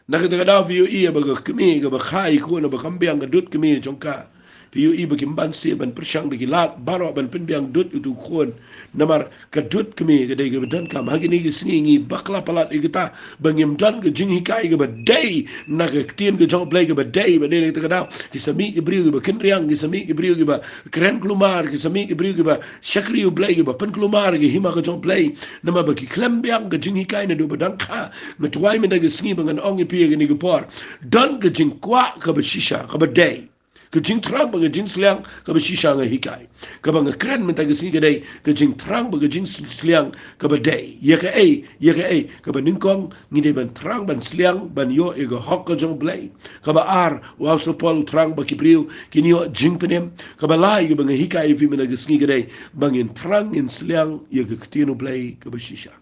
Na kata ka daw phi ïohi ïa ba ka kmie kaba kha ïa ka khun ba kam biang ka dud kmie jong ka. Phi ïohi ba kim banse ban pyrshang da ki lad baroh ban pynbiang dud ïa uto u khun. Namar ka dud kmie ka dei kaba donkam. Ha kine ki sngi ngi bakla palat ïa kata ba ngim don ka jinghikai kaba dei na ka ktien ka jong u Blei kaba dei, ba dei na kata ka daw ki sa mih ki briew kiba kynriang, ki sa mih ki briew kiba kren kulmar, ki sa mih ki briew kiba shakri u Blei, kiba pynkulmar ïa ka hima ka jong u Blei. Namar ba ki khlem biang ka jinghikai naduh ba dang kha. Nga duwai mynta ka sngi ba ngan ong ïa phi ha kane ka por. Don ka jingkwah kaba shisha, kaba dei. Ka jingthrang bad ka jingsliang kaba shisha nga hikai. Kaba nga kren mynta ka sngi ka dei ka jingthrang bad ka jingsliang kaba dei. Ïa kaei, ïa kaei kaba nyngkong ngi dei ban thrang ban sliang ban ïoh ïa ka hok ka jong u Blei. Kaba ar, u Apostol Paul u thrang ba ki briew kin ïoh jingpynim. Kaba lai kaba nga hikai ïa phi mynta ka sngi ka dei ba ngin thrang ngin sliang ïa ka ktien u Blei kaba shisha.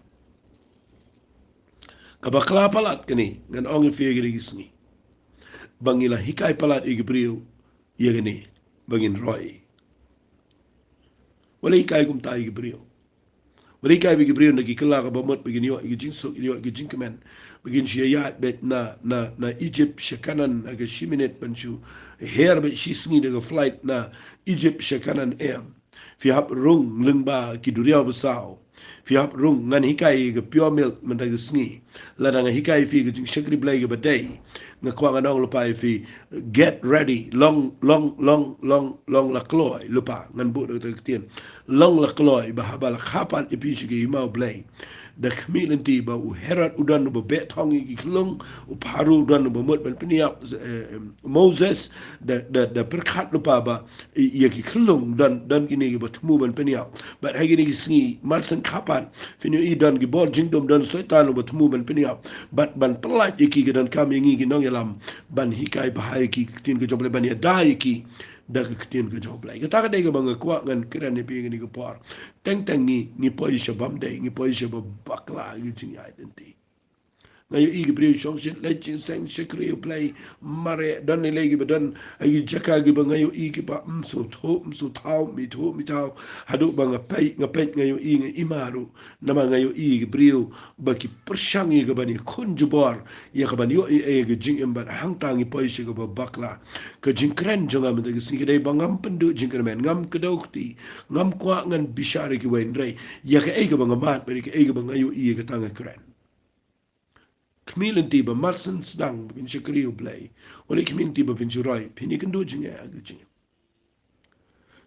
Kaba kla palat kane ngan ong ïa phi ïa kine ki sngi. Ba ngi la hikai palat ïa ki briew ïa kane ba ngin roi. Wat la hikai kumta ïa ki briew. Wat la hikai ba ki briew na ki kylla kaba mut ba kin ïoh ïa ki jingsuk, ïoh ïa ki jingkmen. Ba kin shu ïaid beit na, na, na Egypt sha Kanaan ha ka shi minit ban shu her beit shi sngi da ka flight na Egypt sha Kanaan, em. Phi hap rung lyngba ki duriaw basaw. Phi hap rung, ngan hikai ka pure milk mynta ka sngi. Lada nga hikai phi ka jingshakri Blei kaba dei. Nga kwah ngan ong lypa ïa phi, get ready, long, long, long, long, long la kloi lypa, ngan buh da kata ka ktien. Long la kloi ba haba la kha pat ïa phi sha ka hima u Blei. Da khmih lynti ba u Herod u don uba beh thong ïa ki khyllung, u Pharaoh u don uba mut ban pynïap, eh, Moses, da, da, da pyrkhat lypa ba ïa ki khyllung don, don kine kiba thmu ban pynïap. Bad ha kine ki sngi mar shen kha pat phin ïohi don ki bor jingdum, don Soitan uba thmu ban pynïap. Bad ban pyllait ïa ki ka donkam ïa ngi ki nongïalam ban hikai bha ïa ki ka ktien ka jong u Blei, ban ïada ïa ki da ka ktien ka jong u Blei. Kata ka dei kaba nga kwah ngan kren ïa phi ha kane ka por. Teng teng ngi, ngi poi sha bym dei, ngi poi sha ba bakla ïa ka jingïaid lynti. Nga ïohi ki briew shong shin leit jingseng shakri u Blei. Mar don lei lei kiba don ha ki jaka kiba nga ïohi kiba ym sngewthuh, ym sngewthaw, ym ithuh ym ithaw. Haduh ba nga peit, nga peit nga ïohi nga ïma ruh. Namar nga ïohi ki briew ba ki pyrshang ïa kaban ïakhun jubor, ïa kaban ïoh ïa, ïa ka jingim, bad hangta ngi poi sha kaba bakla. Ka jingkren jong nga mynta ka sngi ka dei ba ngam pynduh jingkyrmen, ngam kdew kti, ngam kwah ngan bishar ïa kiwei, hynrei ïa kaei kaba nga mad bad ïa kaei kaba nga ïohi ïa kata nga kren. Khmih lynti ba mar shen sdang ba phin shakri u Blei. Wat la khmih lynti ba phin shu roi, phin ïakynduh jingeh ha ka jingim.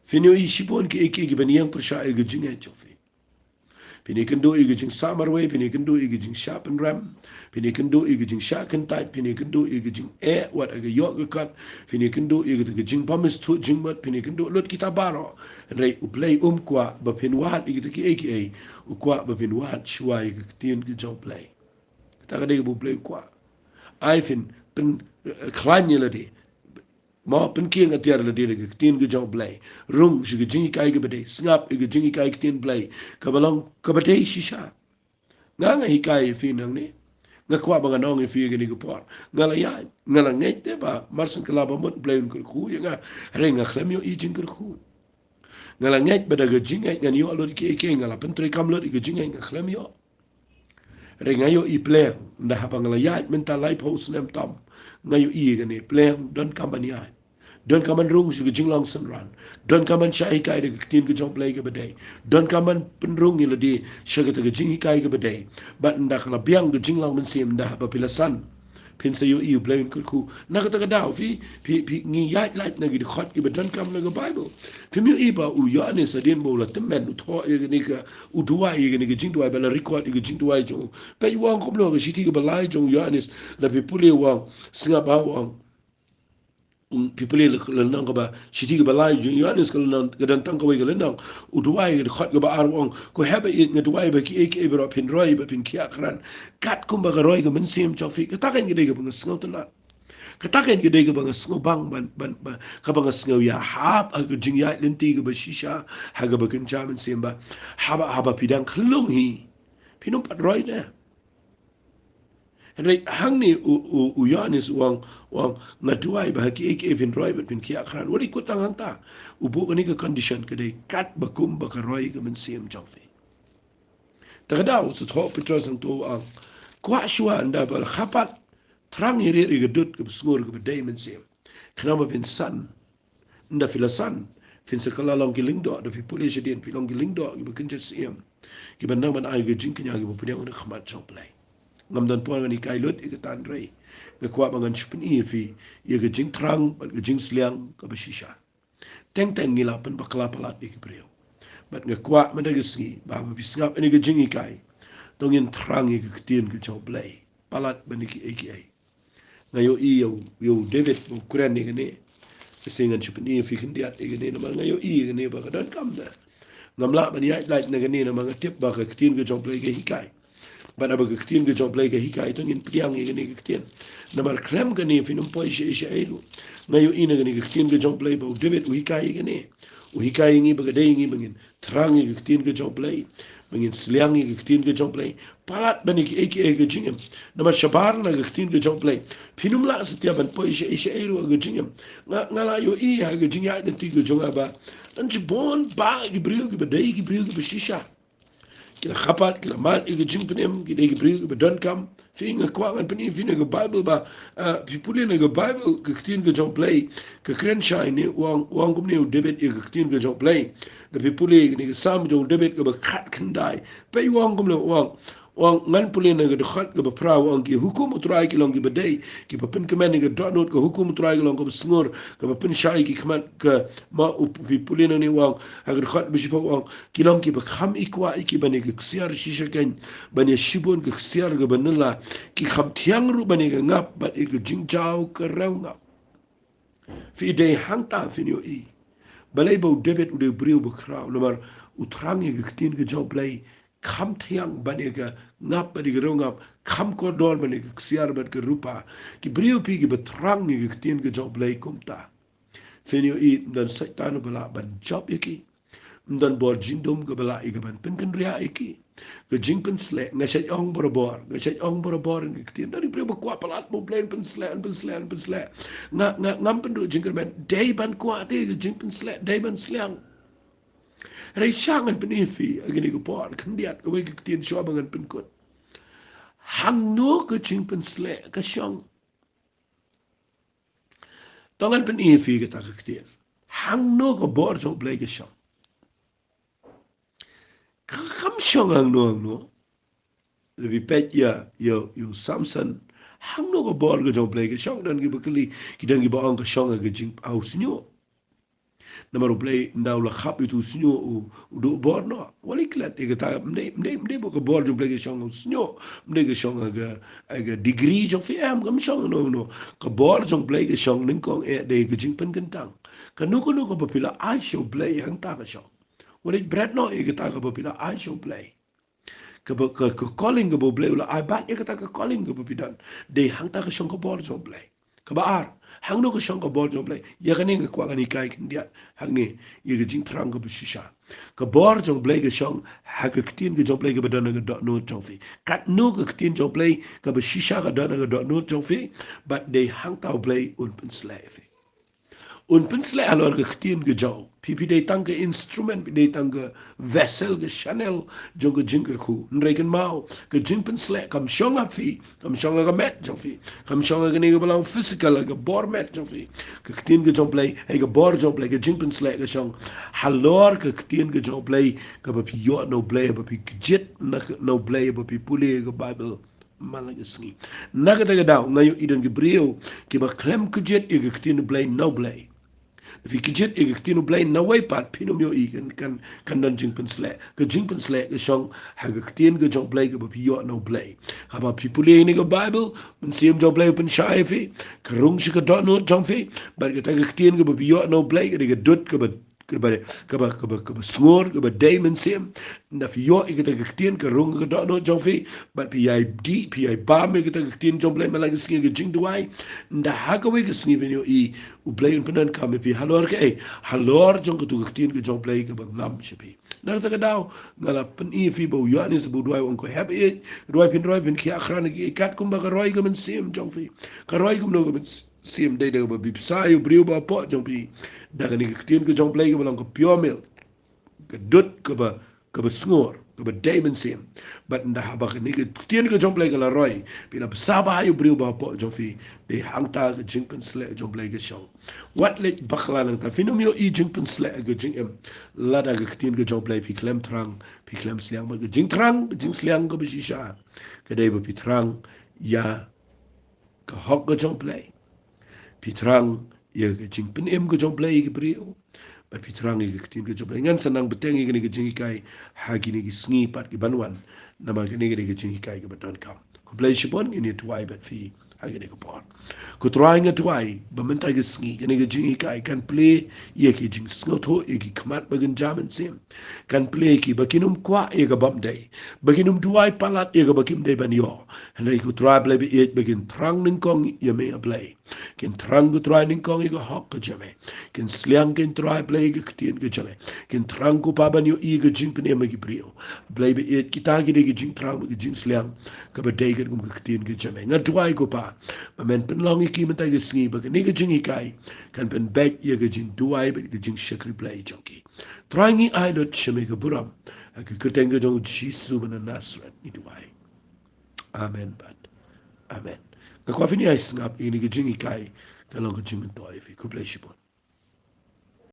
Phin ïohi shibun kiei kiei kiban ïeng pyrshah ïa ka jingeh jong phi. Phin ïakynduh ïa ka jingsah marwei, phin ïakynduh ïa ka jingshah pynrem, phin ïakynduh ïa ka jingshah kyntait, phin ïakynduh ïa ka jingeh wat ha ka ïoh ka kot, phin ïakynduh ïa ka jingbym ithuh jingmut, phin ïakynduh lut kita baroh. Hynrei u Blei um kwah ba phin wad ïa kita kiei kiei, u kwah ba phin wad shuwa ïa ka ktien ka jong u Blei. Kata ka dei kaba u Blei u kwah. Ai phin pynkhlaiñ ïa lade. Mo, pynkhih atiar lade da ka ktien ka jong U Blei. Rung sha ka jinghikai kaba dei. Sngap ïa ka jinghikai ktien Blei kaba long kaba dei shisha. Nga nga hikai ïa phi nangne. Nga kwah ba ngan ong ïa phi ïa kane ka por. Nga la ïaid, nga la ngeit te ba mar shen ka la ba mut Blei un kyrkhu ïa nga. Hynrei nga khlem ïohi jingkyrkhu. Nga la ngeit ba da ka jingngeit ngan ïoh lut kiei kiei, nga la pyntreikam lut ïa ka jingngeit, nga khlem ïoh. Hynrei nga ïohi pleng, ynda haba nga la ïaid mynta laiphew snem tam, nga ïohi ïa kane, pleng donkam ban ïaid. Donkam ban rung sha ka jinglong synran. Donkam ban shah hikai da ka ktien ka jong U Blei kaba dei. Donkam ban pynrung ïa lade sha kata ka jinghikai kaba dei. Bad ynda ka la biang ka jinglong mynsiem, ynda haba phi la san, phin sa ïohi U Blei un kyrkhu. Na kata ka daw phi, phi, phi, ngi ïaid lait na ki dkhot kiba donkam na ka Baibl. Phim ïohi ba u Ïoannis hadien ba u la tymmen, u thoh ïa kane ka, u duwai ïa kane ka jingduwai, ba la record ïa ka jingduwai jong u. Peit u ong kumno ha ka shithi kaba lai jong u Ïoannis, lada phi pule, u ong, sngap ha, u ong. Um, phi pule la, la lynnong kaba, shithi kaba lai jong u Ïoannis, ka lynnong, ka don tang kawei ka lynnong. U duwai ha ka dkhot kaba ar, u ong, ko heh ba ïeit, nga duwai ba kiei kiei baroh phin roi bad phin khiah krat, katkum ba ka roi ka mynsiem jong phi. Kata ka dei kaba nga sngewtynnat. Kata ka dei kaba nga sngewbang ban, ban, ban, kaba nga sngew ïahap ha ka jingïaid lynti kaba shisha ha kaba kynja mynsiem ba haba, haba phi dang khyllung hi, phin ym pat roi de. Hynrei hangne u, u, u Ïoannis u ong, u ong, nga duwai ba ha kiei kiei phin roi bad phin khiah krat. Wat i kut tang hangta. U buh kane ka condition, ka dei katba kum ba ka roi ka mynsiem jong phi. Ta ka daw sa thoh u Petros hangto, u ong, kwah shuwa ynda ba la kha pat, thrang ïa rit ïa ka dud kaba sngur kaba dei mynsiem. Khnang ba phin san. Ynda phi la san, phin sa kylla long ki lyngdoh, da phi pule shadien, phi long ki lyngdoh kiba kynja siem, kiba nang ban ai ka jingkñia kiba pdiang na khmat jong U Blei. Ngam don por ngan hikai lut ïa kata, hynrei nga kwah ba ngan shu pyni ïa phi ïa ka jingthrang bad ka jingsliang kaba shisha. Teng teng ngi la pynbakla palat ïa ki briew. Bad nga kwah mynta ka sngi ba haba phi sngap ïa kane ka jinghikai, to ngin thrang ïa ka ktien ka jong U Blei palat ban ïa kiei kiei. Nga ïohi ïa u, ïa u David ba u kren ïa kane. Ka sngi ngan shu pyni ïa phi khyndiat ïa kane, namar nga ïohi ïa kane ba ka donkam de. Ngam lah ban ïaid lait na kane namar nga tip ba ka ktien ka jong U Blei ka hikai. Bad haba ka ktien ka jong U Blei ka hikai, to ngin pdiang ïa kane ka ktien. Namar khlem kane phin ym poi shaei shaei ruh. Nga ïohi na kane ka ktien ka jong U Blei ba u David u hikai ïa kane. U hikai ïa ngi ba ka dei ïa ngi ba ngin thrang ïa ka ktien ka jong U Blei, ba ngin sliang ïa ka ktien ka jong U Blei palat ban ïa kiei kiei ha ka jingim. Namar shabar na ka ktien ka jong U Blei, phin ym lah satia ban poi shaei shaei ruh ha ka jingim. Nga, nga la ïohi ha ka jingïaid lynti ka jong nga ba don shibun bah ki briew kiba dei ki briew kiba shisha. Ki la kha pat, ki la mad ïa ka jingpynim, ki dei ki briew kiba donkam. Phi, nga kwah ngan pyni ïa phi na ka Baibl ba, ah, phi pule na ka Baibl, ka ktien ka jong U Blei ka kren shai ne, u ong, u ong kumne u David ïa ka ktien ka jong U Blei. Da phi pule ïa kane ka Salm jong u David kaba khatkhyndai, peit u ong kumne, u ong, u ong, ngan pule na ka dkhot kaba phra, u ong, ki hukum U Trai ki long kiba dei, kiba pynkmen ïa ka dohnud, ka hukum U Trai ka long kaba sngur, kaba pynshai ïa ki khmat. Ka, mo, u, phi pule nangne, u ong ha ka dkhot ba shiphew, u ong, ki long kiba kham i kwah ïa ki ban ïa ka ksiar shisha keiñ, ban ïa shibun ka ksiar kaba nylla, ki kham thiang ruh ban ïa ka ngap bad ïa ka jingjaw ka riew ngap. Phi, dei hangta phin ïohi balei ba u David u dei u briew ba khraw, namar u thrang ïa ka ktien ka jong U Blei, kham thiang ban ïa ka ngap bad ïa ka riew ngap, kham kordor ban ïa ka ksiar bad ka rupa. Ki briew phi kiba thrang ïa ka ktien ka jong U Blei kumta, phin ïohi ym don Soitan uba lah ban jop ïa ki. Ym don bor jingdum kaba lah ïa ka ban pynkynriah ïa ki. Ka jingpynsleh, nga shait ong barabor, nga shait ong barabor ha ka ktien. Don ki briew ba kwah palat ba U Blei un pynsleh, un pynsleh, un pynsleh. Nga, nga, ngam pynduh jingkyrmen, dei ban kwah te ka jingpynsleh, dei ban sliang. Hynrei sha ngan pyni ïa phi ha kane ka por khyndiat kawei ka ktien shuwa ba ngan pynkut. Hangno ka jingpynsleh ka shong? To ngan pyni ïa phi kata ka ktien. Hangno ka bor jong U Blei ka shong? Ka, kam shong hangno hangno. Lada phi peit ïa, ïa, ïa u Samson, hangno ka bor ka jong U Blei ka shong? Don kiba kylli, ki don kiba ong ka shong ha ka jing, ha u shñiuh. Namar U Blei ynda u la khap ïa utu u shñiuh u, u duh bor noh. Wat leh klet ïa kata, ym dei, ym dei, ym dei ba ka bor jong U Blei ka shong ha u shñiuh, ym dei ka shong ha ka, ha ka degree jong phi, em, kam shong hangno hangno. Ka bor jong U Blei ka shong nyngkong eh da ka jingpynkyntang. Kano kano kaba phi la ai sha U Blei hangta ka shong. Wat leh bret noh ïa kata kaba phi la ai sha U Blei. Kaba, ka, ka calling kaba U Blei u la ai, bad ïa kata ka calling kaba phi don. Dei hangta ka shong ka bor jong U Blei. Kaba ar, Hangno ka shong ka bor jong U Blei? Ïa kane nga kwah ngan hikai khyndiat hangne, ïa ka jingthrang kaba shisha. Ka bor jong U Blei ka shong ha ka ktien ka jong U Blei kaba don ha ka dohnud jong phi. Katno ka ktien jong U Blei kaba shisha ka don ha ka dohnud jong phi, bad dei hangta U Blei un pynsleh ïa phi. Un pynsleh halor ka ktien ka jong u. Phi, phi dei tang ka instrument, phi dei tang ka vessel, ka channel jong ka jingkyrkhu. Hynrei kynmaw, ka jingpynsleh kam shong ha phi, kam shong ha ka met jong phi, kam shong ha kane kaba long physical, ha ka bor met jong phi. Ka ktien ka jong U Blei, ha ka bor jong U Blei, ka jingpynsleh ka shong halor ka ktien ka jong U Blei, kaba phi ïoh na U Blei, ba phi kjit na ka, na U Blei, ba phi pule ka Bible man la ka sngi. Na kata ka daw, nga ïohi don ki briew kiba khlem kjit ïa ka ktien U Blei na U Blei. Phi kjit ïa ka ktien U Blei na wei pat, phin ym ïohi kan, kan, kan don jingpynsleh. Ka jingpynsleh ka shong ha ka ktien ka jong U Blei kaba phi ïoh na U Blei. Haba phi pule ïa kane ka Bible, Mynsiem jong U Blei u pynshai ïa phi, ka rung sha ka dohnud jong phi, bad kata ka ktien kaba phi ïoh na U Blei, ka dei ka dud kaba, kaba, kaba, kaba, kaba sngur, kaba dei mynsiem. Ynda phi ïoh ïa kata ka ktien ka rung ka dohnud jong phi, bad phi ïai dih, phi ïai bam ïa kata ka ktien jong U Blei man la ka sngi ha ka jingduwai. Ynda ha kawei ka sngi phin ïohi U Blei un pyndonkam ïa phi halor kaei, halor jong katu ka ktien ka jong U Blei kaba ngam sha phi. Na kata ka daw, nga la pyni ïa phi ba u Ïoannis ba u duwai u ong ko hep ïeit, duwai phin roi phin khiah khrang ïa ki, katkum ba ka roi ka mynsiem jong phi. Ka roi kumno ka mynsiem? Siem dei da kaba phi bsa ïa u briew ba hapoh jong phi da kane ka ktien ka jong U Blei kaba long ka pure milk, ka dud kaba, kaba sngur, kaba dei mynsiem. Bad ynda haba kane ka ktien ka jong U Blei ka la roi, phi la bsa bha ïa u briew ba hapoh jong phi, dei hangta ka jingpynsleh jong U Blei ka shong. Wat leit bakla nangta, phin ym ïohi jingpynsleh ha ka jingim lada ka ktien ka jong U Blei phi khlem thrang, phi khlem sliang. Bad ka jingthrang, ka jingsliang kaba shisha ka dei ba phi thrang ïa ka hok ka jong U Blei. Phi thrang ïa ka jingpynim ka jong U Blei ïa ki briew. Bad phi thrang ïa ka ktien ka jong U Blei. Ngan sa nang bteng ïa kane ka jinghikai ha kine ki sngi pat ki ban wan. Namar kane ka dei ka jinghikai kaba donkam. Khublei shibun, ngin ïa duwai bad phi ha kane ka por. Ko Trai, nga duwai ba mynta ka sngi kane ka jinghikai kan plie ïa ki jingsngewthuh, ïa ki khmat ba kynja mynsiem. Kan plie ïa ki ba kin ym kwah ïa ka bym dei, ba kin ym duwai palat ïa kaba kim dei ban ïoh. Hynrei ko Trai Blei ba ïeit, ba kin thrang nyngkong ïa me A Blei. Kin thrang ko Trai nyngkong ïa ka hok ka jong me. Kin sliang ko Trai Blei ïa ka ktien ka jong me. Kin thrang ko Pa ban ïohi ïa ka jingpynim ïa ki briew. Blei ba ïeit, kita ki dei ki jingthrang bad ki jingsliang kaba dei katkum ka ktien ka jong me. Nga duwai ko Pa ba men pynlong ïa ki mynta ka sngi, ba kane ka jinghikai kan pynbeit ïa ka jingduwai bad ka jingshakri Blei jong ki. Trai, ngi ai lut sha me ka burom ha ka kyrteng ka jong U Jisu ba na Nasareth ngi duwai. Amen bad amen. Nga kwah phin ïai sngap ïa kane ka jinghikai, ka long ka jingmyntoi ïa phi. Khublei shibun.